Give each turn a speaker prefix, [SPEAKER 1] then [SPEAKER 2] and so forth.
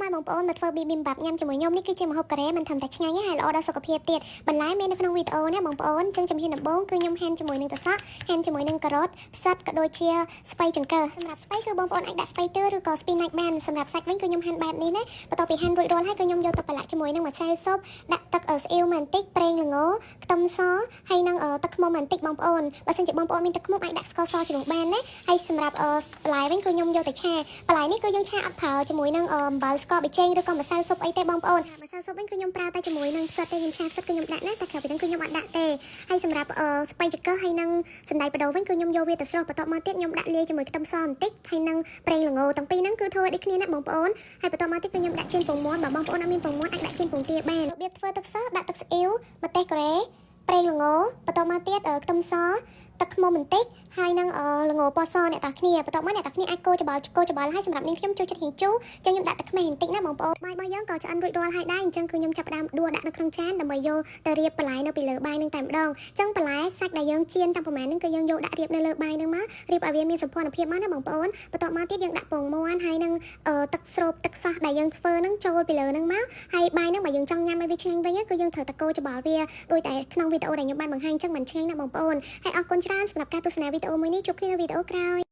[SPEAKER 1] ម៉ែបងប្អូនមកធ្វើ bibimbap ញ៉ាំជាមួយខ្ញុំនេះគឺជាម្ហូបកូរ៉េមិនត្រឹមតែឆ្ងាញ់ទេហើយល្អដល់សុខភាពទៀតបន្លែមាននៅក្នុងវីដេអូនេះបងប្អូនចឹងជំហានដំបូងគឺខ្ញុំហាន់ជាមួយនឹងត្រសក់ហាន់ជាមួយនឹងការ៉ុតផ្សិតក៏ដូចជាស្ពៃចង្កឹះសម្រាប់ស្ពៃគឺបងប្អូនអាចដាក់ស្ពៃទឿឬក៏ spinach បានសម្រាប់សាច់វិញគឺខ្ញុំហាន់បែបនេះណាបន្ទាប់ពីហាន់រួចរាល់ហើយគឺខ្ញុំយកទៅប្រឡាក់ជាមួយនឹងម្សៅស៊ុបដាក់ទឹកស្អ៊ីវបន្តិចប្រេងល្ងខ្ទឹមសហើយនឹងទឹកឃ្មុំបន្តិចបងប្អូនបើសិនជាបងប្អូនមានទឹកឃ្មុំអាចដាក់ស្ករសជំនួសបានណាហើយសម្រាប់បន្លែវិញគឺខ្ញុំយកទៅឆាបន្លែនេះគឺយើងឆាអត់ប្រើជាមួយនឹងអំបិលស្ករប៊ីចេងឬក៏ម្សៅស៊ុបអីទេបងប្អូនម្សៅស៊ុបវិញគឺខ្ញុំប្រើតែជាមួយនឹងផ្សិតទេខ្ញុំឆាផ្សិតគឺខ្ញុំដាក់ណាតែក្រៅពីហ្នឹងគឺខ្ញុំអត់ដាក់ទេហើយសម្រាប់ស្ពៃចង្កឹះហើយនឹងសណ្តែកបដូរវិញគឺខ្ញុំយកវាទៅស្រុះបន្ទាប់មកទៀតខ្ញុំដាក់លាយជាមួយខ្ទឹមសបន្តិចហើយនឹងប្រេងល្ងទាំងពីរហ្នឹងគឺធ្វើដូចគ្នាណាបងប្អូនហើយបន្ទាប់មកទៀតគឺខ្ញុំដាក់ចៀនពងមាន់បើបងប្អូនអត់មានពងមាន់អាចដាក់ចៀនពងទាបានរបៀបធ្វើទឹកសដាក់ទឹកស្អ៊ីវម្ទេសកូរ៉េប្រេងល្ងបន្ទាប់មកទៀតខ្ទឹមសទឹកឃ្មុំបន្តិចហើយនឹងល្ងពណ៌សអ្នកតាគ្នាបន្ទាប់មកអ្នកតាគ្នាអាចកូរច្បល់កូរច្បល់ហើយសម្រាប់នាងខ្ញុំចូលចិត្តរៀងជូរចឹងខ្ញុំដាក់ទឹកខ្មេះបន្តិចណាបងប្អូនបាយរបស់យើងក៏ឆ្អិនរួចរាល់ហើយដែរអញ្ចឹងគឺខ្ញុំចាប់ផ្ដើមដួសដាក់នៅក្នុងចានដើម្បីយកទៅរៀបបន្លែនៅពីលើបាយនឹងតែម្ដងអញ្ចឹងបន្លែសាច់ដែលយើងចៀនតាំងប្រហែលហ្នឹងគឺយើងយកដាក់រៀបនៅលើបាយហ្នឹងមករៀបឲ្យវាមានសោភ័ណភាពមកណាបងប្អូនបន្ទាប់មកទៀតយើងដាក់ពងមាន់ហើយនឹងទឹកស្រូបទឹកសោះដែលយើងធ្វើហ្នឹងចូលពីលើហ្នឹងមកហើយបាយហ្នឹងបើយើងចង់ញ៉ាំឲ្យវាឆ្ងាញ់វិញគឺយើងត្រូវតែកូរច្បល់វាដូចតែក្នុងវីដេអូដែលខ្ញុំបានបង្ហាញអញ្ចឹងមិនឆ្ងាញ់ណាបងប្អូនហើយអរគុណច្រើនសម្រាប់ការទស្សនាវីដេអូមួយនេះជួបគ្នានៅវីដេអូក្រោយ។